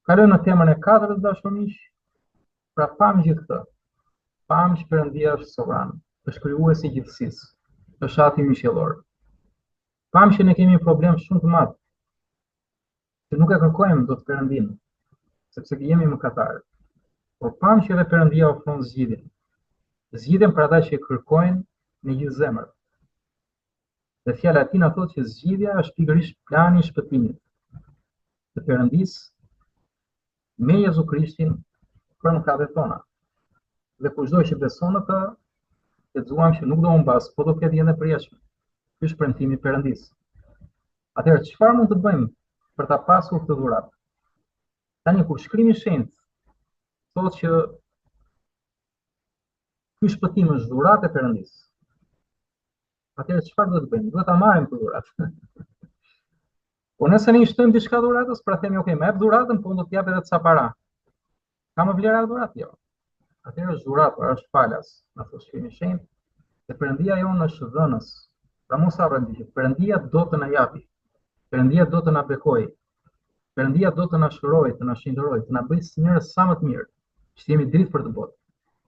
Kalojmë në temën e katërt të dashur miq, pra pamë gjithë këtë. Pamë që Perëndia është sovran, është krijuesi i gjithësisë, është Ati ynë qiellor. Pamë që ne kemi një problem shumë të madh, që nuk e kërkojmë dot Perëndinë, sepse jemi mëkatarë. Por pamë që edhe Perëndia ofron zgjidhjen. Zgjidhjen për ata që e kërkojnë me gjithë zemër. Dhe fjala e tij na thotë që zgjidhja është pikërisht plani i shpëtimit të Perëndisë me Jezu Krishtin për mëkatet tona. Dhe kushdo që beson në të, lexuam që nuk do humbasë, po do ketë jetën e përjetshme. Ky është premtimi i Perëndisë. Atëherë çfarë mund të bëjmë për ta pasur këtë dhuratë? Tani kur shkrimi i shenjtë thotë që ky shpëtim është dhuratë e Perëndisë. Atëherë çfarë duhet të bëjmë? Duhet ta marrim këtë dhuratë. Po nëse ne i shtojmë diçka dhuratës, pra themi, ok, më jep dhuratën, po unë do të jap edhe ca para. Ka më vlerë dhuratë? Jo. Atëherë është dhuratë, pra është falas, na thotë shkrimi i shenjtë, dhe Perëndia jonë është dhënës. Pra mos harrojmë që Perëndia do të na japi. Perëndia do të na bekojë. Perëndia do të na shërojë, të na shenjtërojë, të na bëjë si njerëz sa më të mirë, që të jemi dritë për këtë botë.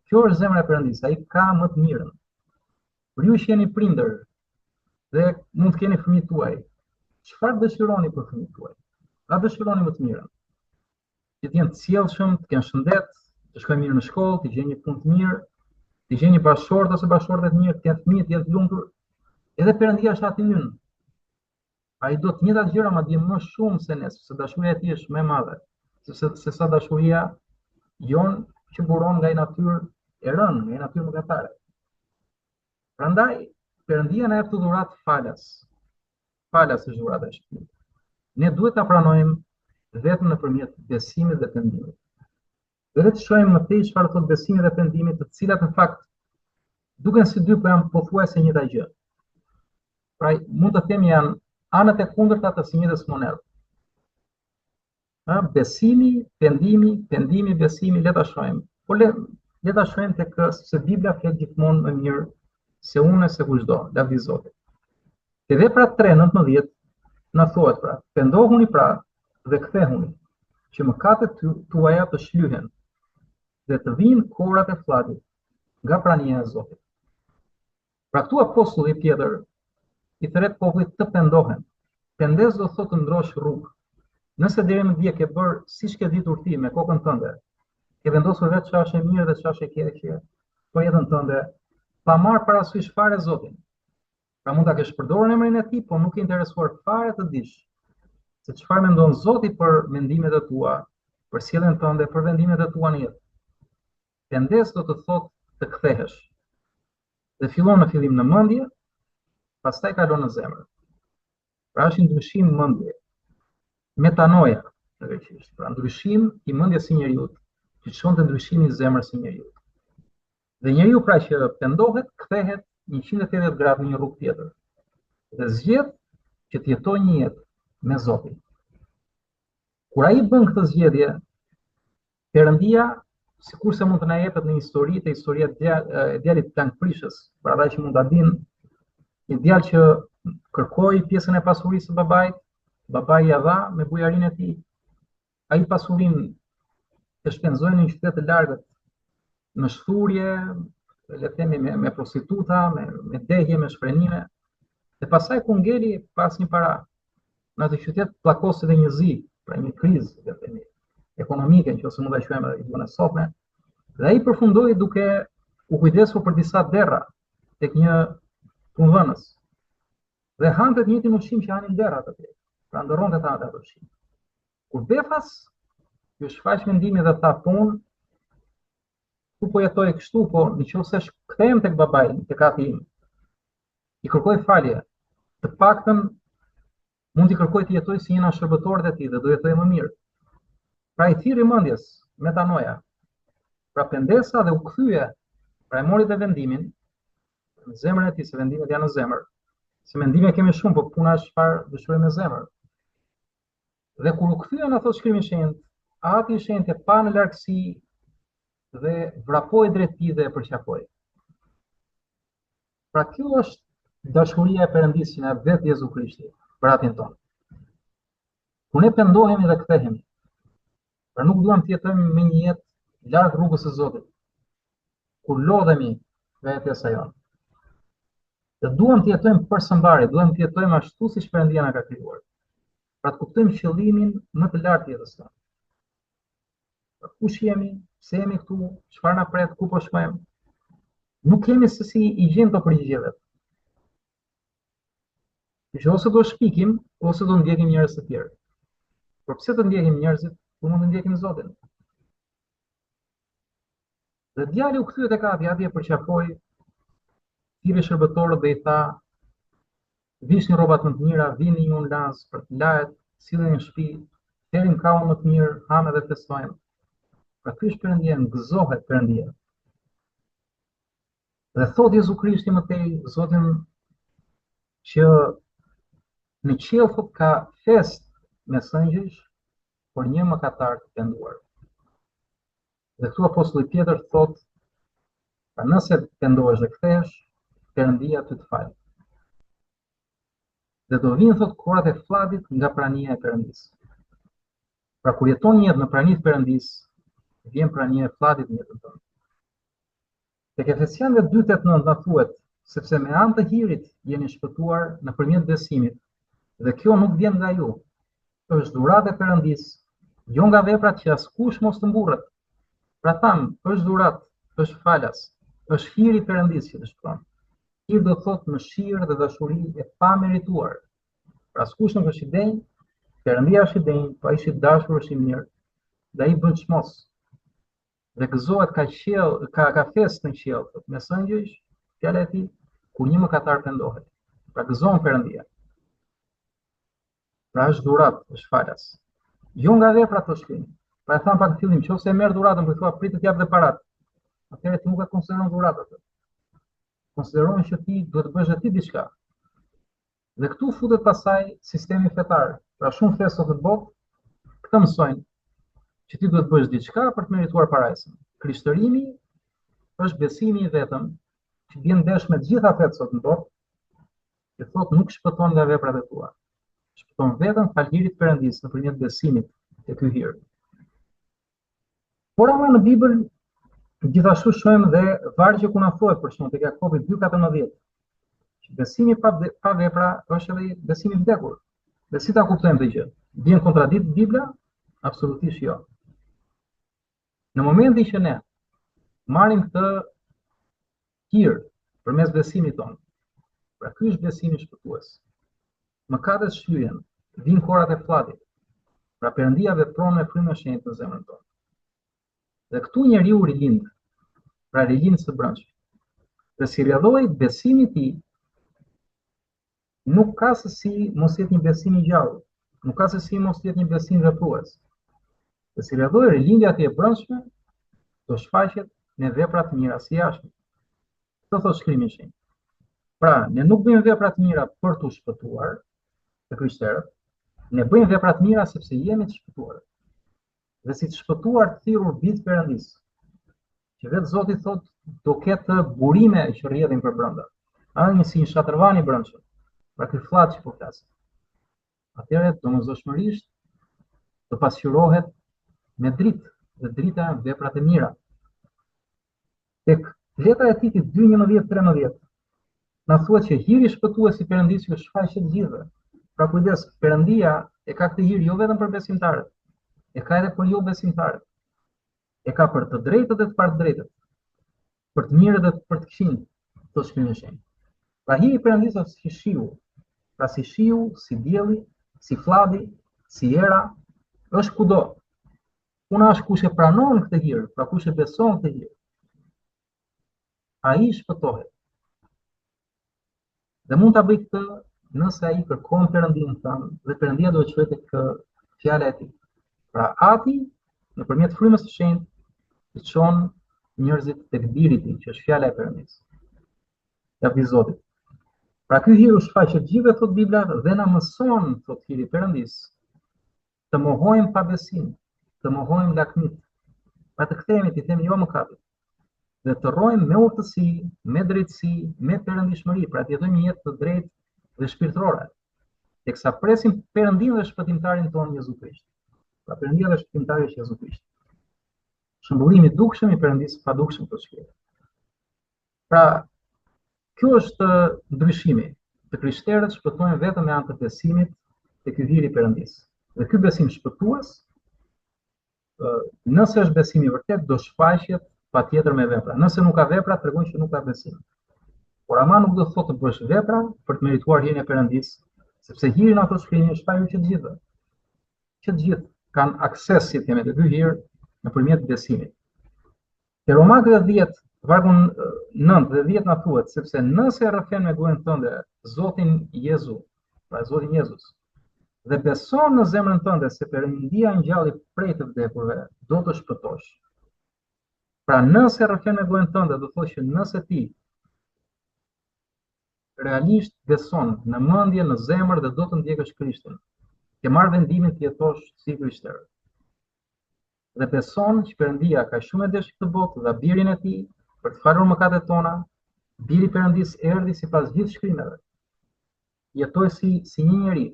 Kjo është zemra e Perëndisë, ai ka më të mirën. Për ju që jeni prindër dhe mund të keni fëmijët tuaj, çfarë dëshironi për fëmijët tuaj? A dëshironi më të mirën? Që të jenë të sjellshëm, të kenë shëndet, të shkojnë mirë në shkollë, të gjejnë një punë të mirë, të gjejnë një bashkëshort ose bashkëshorte të mirë, të kenë fëmijë, të jenë të lumtur. Edhe Perëndia është Ati ynë. Ai do të njëjtat gjëra madje më shumë se ne, sepse dashuria e tij është më e madhe, sepse se sa dashuria jonë që buron nga një natyrë e rënë, nga një natyrë mëkatare. Prandaj Perëndia na jep këtë dhuratë falas. Falas është dhurata e shpëtimit. Ne duhet ta pranojmë vetëm nëpërmjet besimit dhe pendimit. Dhe le të shohim më tej çfarë thotë besimi dhe pendimi, të cilat në fakt duken si dy, po janë pothuajse e njëjta gjë. Pra mund të themi janë anët e kundërta të së njëjtës monedhë. Ë besimi, pendimi, pendimi, besimi, le ta shohim. Po le le ta shohim tek se Bibla flet gjithmonë më mirë se unë se kushdo, lavdi Zotit. Te veprat 3:19 na thuhet pra, pendohuni pra dhe kthehuni, që mëkatet tuaja të shlyhen dhe të vijnë kohërat e flladit nga prania e Zotit. Pra këtu apostulli Pjetër i thërret popullit të pendohen. Pendesë do thotë të ndrosh rrugë. Nëse deri më dje ke bërë siç ke ditur ti me kokën tënde, ke vendosur vetë çfarë është e mirë dhe çfarë është e keqe për jetën tënde, pa marrë parasysh fare Zotin. Pra mund ta kesh përdorur emrin e tij, por nuk je interesuar fare të dish se çfarë mendon Zoti për mendimet e tua, për sjelljen tënde, për vendimet e tua në jetë. Pendesë do të thotë të kthehesh. Dhe fillon në fillim në mendje, pastaj kalon në zemër. Pra është një ndryshim mendje. Metanoia në greqisht. Pra ndryshim i mendjes së njeriut, që çon te ndryshimi i zemrës së njeriut. Dhe njeriu pra që pendohet, kthehet 180 gradë në një rrugë tjetër. Dhe zgjedh që të jetojë një jetë me Zotin. Kur ai bën këtë zgjedhje, Perëndia, sikurse mund të na jepet në histori, te historia e djalit plangprishës, për ata që mund ta dinë, një djalë që kërkoi pjesën e pasurisë së babait, babai ia dha me bujarinë e tij. Ai pasurinë e shpenzoi në një qytet të largët, në shthurje, le të themi me, me prostituta, me, me dehje, me shfrenime. Dhe pastaj kur ngeli pa asnjë para, në atë qytet pllakosi dhe një zi, pra një krizë, le të themi, ekonomike, në qoftë se mund ta quajmë edhe gjuhën e sotme, dhe ai përfundoi duke u kujdesur për disa derra tek një punëdhënës. Dhe hante të njëjtin ushqim që hanin derrat atje. Pra ëndërronte të hante atë ushqim. Kur befas iu shfaq mendimi dhe tha po unë, ku po jetoj kështu, po në qoftë se kthehem tek babai, tek ati im, i kërkoj falje, të paktën mund t'i kërkoj të jetoj si një nga shërbëtorët e tij dhe do jetoj më mirë. Pra i thirri mendjes, metanoja. Pra pendesa dhe u kthye, pra e mori dhe vendimin në zemrën e tij, se vendimet janë në zemër. Se mendime kemi shumë, po puna është çfarë dëshirojmë me zemër. Dhe kur u kthye na thotë shkrimi i shenjtë, ati i shenjtë e pa në largësi dhe vrapoi drejt tij dhe e përqafoi. Pra kjo është dashuria e Perëndisë që na jep vetë Jezu Krishti për atin tonë. Kur ne pendohemi dhe kthehemi. Pra nuk duam të jetojmë me një jetë larg rrugës së Zotit. Kur lodhemi nga jetesa jonë. Dhe duam të jetojmë për së mbari, duam të jetojmë ashtu siç Perëndia na ka krijuar. Pra të kuptojmë qëllimin më të lartë të jetës tonë. Pra kush jemi, pse jemi këtu, çfarë na pret, ku po shkojmë. Nuk kemi se si i gjejmë këto përgjigje vetë. Që ose do shpikim, ose do ndjekim njerëz të tjerë. Por pse të ndjekim njerëzit, kur mund të ndjekim Zotin? Dhe djali u kthye tek ati, ati e përqafoi, thirri shërbëtorët dhe i tha, vishni rrobat më të mira, vini një unazë për të lahet, silleni në shtëpi, therim kaun më të mirë, hamë dhe festojmë. Pra ky është Perëndia, gëzohet Perëndia. Dhe thotë Jezu Krishti më tej, Zoti që në qiell thotë ka festë mes engjëjsh për një mëkatar të penduar. Dhe këtu apostulli Pjetër thotë, pra nëse pendohesh dhe kthehesh, Perëndia ty të fal. Dhe do vinë thotë korat e flladit nga prania e Perëndisë. Pra kur jeton një jetë në prani të Perëndisë, vjen prania e flladit në jetën tënde. Tek Efesianëve 2:8-9 na thuhet, sepse me anë të hirit jeni shpëtuar nëpërmjet besimit, dhe kjo nuk vjen nga ju. Është dhuratë e Perëndisë, jo nga veprat që askush mos të mburret. Pra thamë, është dhuratë, është falas, është hiri i Perëndisë që të shpëton. Hir do të thotë mëshirë dhe dashuri e pamerituar. Pra askush nuk është i denjë, Perëndia është i denjë, po ai është i dashur, është i mirë. Dhe ai bën çmos dhe gëzohet ka qiell, ka ka festë në qiell, thotë, mes engjëjsh, fjala e tij, kur një mëkatar pendohet. Pra gëzon Perëndia. Pra është dhuratë, është falas. Jo nga veprat të shkrim. Pra e thamë pak në fillim, qoftë se e merr dhuratën, po thua prit të jap dhe parat. Atëherë ti nuk e konsideron dhuratë atë. Konsideron që ti duhet të bësh edhe ti diçka. Dhe këtu futet pastaj sistemi fetar. Pra shumë fe sot në botë këtë mësojnë që ti duhet të bësh diçka për të merituar parajsën. Krishtërimi është besimi i vetëm që bie ndesh me të gjitha fetë sot në botë, që thotë nuk shpëton nga veprat e tua. Shpëton vetëm falë hirit të Perëndisë nëpërmjet besimit te ky hir. Por ama në Bibël gjithashtu shohim dhe vargje ku na thuhet për shembull tek Jakobi 2:14, që besimi pa pa vepra është edhe besim i vdekur. Dhe si ta kuptojmë këtë gjë? Bie në kontradiktë Bibla? Absolutisht jo. Në momentin që ne marrim këtë hir përmes besimit tonë. Pra ky është besimi shpëtues. Mëkatet shlyhen, vijnë korat e flladit. Pra Perëndia vepron me frymën e shenjtë në zemrën tonë. Dhe këtu njeriu rilind, pra rilind së brendshmi. Dhe si rrjedhojë besimi i tij nuk ka se si mos jetë një besim i gjallë, nuk ka se si mos jetë një besim veprues. Dhe si rrjedhojë rilindja e tij e brendshme do shfaqet me vepra të mira së jashtme. Këtë thotë shkrimi i shenjtë. Pra, ne nuk bëjmë vepra të mira për t'u shpëtuar, të krishterët, ne bëjmë vepra të mira sepse jemi të shpëtuar. Dhe si të shpëtuar të thirrur bij të Perëndisë, që vetë Zoti thotë do ketë burime që rrjedhin për brenda. A një si një shatërvan i brendshëm. Pra ky fllad që po flasim. Atëherë domosdoshmërisht do pasqyrohet me dritë dhe drita janë veprat e mira. Tek letra e Titit 2:11-13 na thuhet që hiri shpëtues i Perëndisë u shfaq të gjithëve. Pra kujdes, Perëndia e ka këtë hir jo vetëm për besimtarët, e ka edhe për jo besimtarët. E ka për të drejtët dhe të padrejtët, për të mirët dhe për të këqinjtë, thotë shkrimi i shenjtë. Pra hiri i Perëndisë është si shiu, pra si shiu, si dielli, si flladi, si era, është kudo. Puna është kush e pranon këtë hir, pra kush e beson këtë hir. Ai shpëtohet. Dhe mund ta bëjë këtë nëse ai kërkon Perëndinë thamë, dhe Perëndia do e çojë tek fjala e tij. Pra Ati nëpërmjet frymës së shenjtë i çon njerëzit tek biri i tij, që është fjala e Perëndisë. Lavdi Zotit. Pra ky hir u shfaq të gjithëve thotë Bibla dhe na mëson thotë hiri i Perëndisë të mohojmë pabesinë, të mohojmë lakmitë, pra të kthehemi t'i themi jo mëkatit dhe të rrojmë me urtësi, me drejtësi, me perëndishmëri, pra të jetojmë një jetë të drejtë dhe shpirtërore, teksa presim Perëndinë dhe shpëtimtarin tonë Jezu Krisht. Pra Perëndia dhe shpëtimtari është Jezu Krishti. Shëmbullimi i dukshëm i Perëndisë së padukshëm thotë shkrimi. Pra, kjo është ndryshimi. Të krishterët shpëtojnë vetëm me anë të besimit te ky hir i Perëndisë. Dhe ky besim shpëtues, nëse është besim i vërtetë, do shfaqet patjetër me vepra. Nëse nuk ka vepra, tregon që nuk ka besim. Por ama nuk do të thotë të bësh vepra për të merituar hirin e Perëndisë, sepse hiri na thotë shkrimi është shfaqur që të gjithëve. Që të gjithë kanë akses, si themi, te ky hir nëpërmjet besimit. Te Romakëve 10, vargun 9 dhe 10 na thuhet, sepse nëse rrëfen me gojën tënde Zotin Jezu, pra Zotin Jezus, dhe beson në zemrën tënde se Perëndia e ngjalli prej të vdekurve, do të shpëtosh. Pra nëse rrëfen me gojën tënde, do thotë që nëse ti realisht beson në mendje, në zemër dhe do të ndjekësh Krishtin, ke marrë vendimin të jetosh si i krishterë. Dhe beson që Perëndia kaq shumë e deshi këtë botë dha birin e tij për të falur mëkatet tona, biri i Perëndisë erdhi sipas gjithë shkrimeve. Jetoi si si një njeri,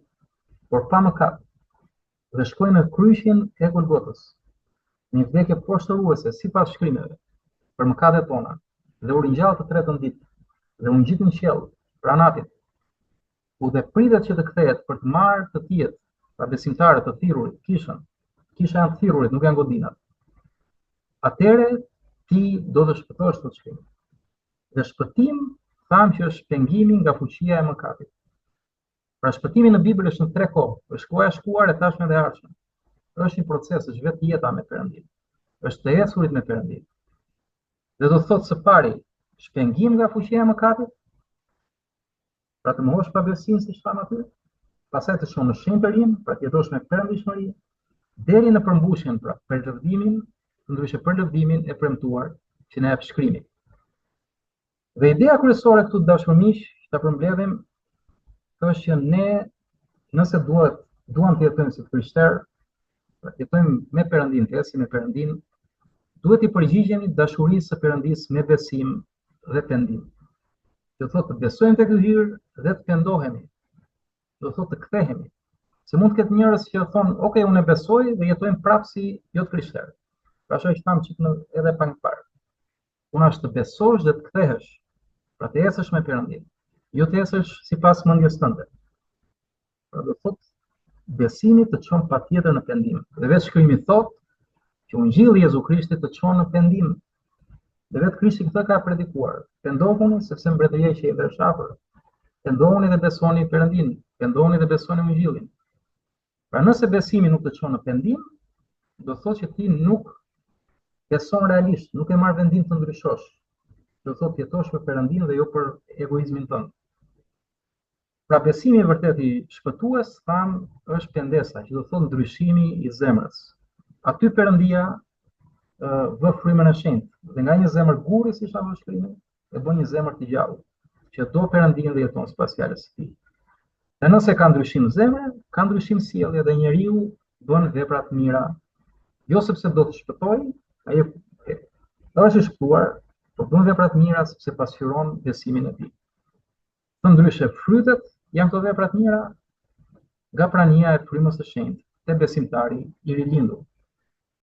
por pa mëkat, dhe shkoi në kryqin e Golgotës, në një vdekje poshtëruese sipas shkrimeve, për mëkatet tona, dhe u ringjall të tretën ditë, dhe u ngjit në qiell, pranë Atit, ku dhe pritet që të kthehet për të marrë të tijët, pra besimtarët të thirrurit, kishën. Kisha janë të thirrurit, nuk janë godinat. Atëherë ti do të shpëtosh thotë shkrimi. Dhe shpëtim thamë që është shpengimi nga fuqia e mëkatit. Pra shpëtimi në Bibël është në tre kohë, është koha e shkuar, e tashme dhe e ardhshme. Është një proces, është vetë jeta me Perëndinë. Është të ecurit me Perëndinë. Dhe do të thotë së pari, shpengim nga fuqia e mëkatit, pra të mohosh pabesinë siç thamë aty, pastaj të çon në shenjtërim, pra të jetosh me perëndishmëri, deri në përmbushjen, pra përlëvdimin, ndryshe përlëvdimin e premtuar që na jep shkrimi. Dhe ideja kryesore këtu të dashur miq, që ta përmbledhim, është që ne nëse duhet duam të jetojmë si të krishterë, pra të jetojmë me Perëndinë, të ecim me Perëndinë, duhet t'i përgjigjemi dashurisë së Perëndisë me besim dhe pendim. Do thotë të besojmë te ky hir dhe të pendohemi. Do thotë të kthehemi. Se mund të ketë njerëz që thonë, "Ok, unë e besoj dhe jetojnë prapë si jo të krishterë." Pra ashtu që thamë çik në edhe pak më parë. Puna është të besosh dhe të kthehesh. Pra të ecësh me Perëndinë, jo të ecësh sipas mendjes tënde. Pra do thotë besimi të çon patjetër në pendim. Dhe vetë shkrimi thotë që ungjilli i Jezu Krishtit të çon në pendim. Dhe vetë Krishti këtë ka predikuar. Pendohuni sepse mbretëria e qiejve është afër. Pendohuni dhe besoni Perëndinë, pendohuni dhe besoni ungjillin. Pra nëse besimi nuk të çon në pendim, do të thotë që ti nuk beson realisht, nuk e marr vendim të ndryshosh. Do të thotë të jetosh për Perëndinë dhe jo për egoizmin tënd. Pra besimi i vërtetë i shpëtues, thamë, është pendesa, që do të thotë ndryshimi i zemrës. Aty Perëndia vë frymën e shenjtë dhe nga një zemër guri, siç na thotë shkrimi, e bën një zemër të gjallë, që do Perëndinë dhe jeton sipas fjalës së tij. Dhe nëse ka ndryshim zemre, ka ndryshim sjellje dhe njeriu bën vepra të mira, jo sepse do të shpëtojë, ai është i shpëtuar, por bën vepra të mira sepse pasqyron besimin e tij. Thënë ndryshe, frytet janë këto vepra të mira nga prania e frymës së shenjtë te besimtari i rilindur.